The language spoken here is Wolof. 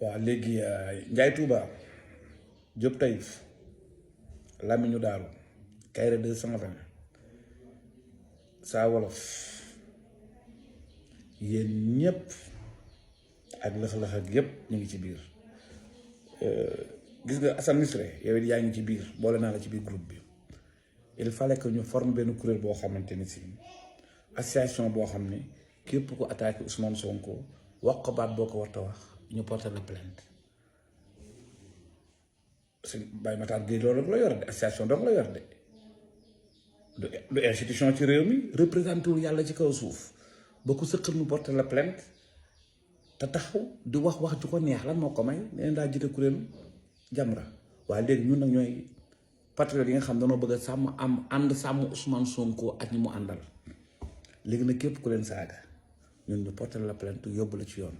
waaw léegi Ndiaye Touba Diop Taïf Lamine Daaru Kayre 220 Saa Wolof yéen ñëpp ak lëx-lëx ak yëpp ñu ngi ci biir gis nga Assane Misre yow it yaa ngi ci biir boole naa la ci biir groupe bi il fallait que ñu forme benn kuréel boo xamante ni si association boo xam ne képp ku attaqué Ousmane Sonko wax ko baat boo ko war a wax ñu porté la plainte sëñ Baye Matar Gueye loolu rek la yor de association donc la yor de du institution ci réew mi représenté wul yàlla ci kaw suuf ba ku sëqal mu porté la plainte te taxaw di wax ju ko neex lan moo ko may neen daa jiite kuréelu Jamra waaye léegi ñun nag ñooy patriote yi nga xam dañoo bëgg a sàmm ànd sàmm Ousmane Sonko ak ñi mu àndal léegi nag képp ku leen saaga ñun ñu porté la plainte yóbbu la ci yoon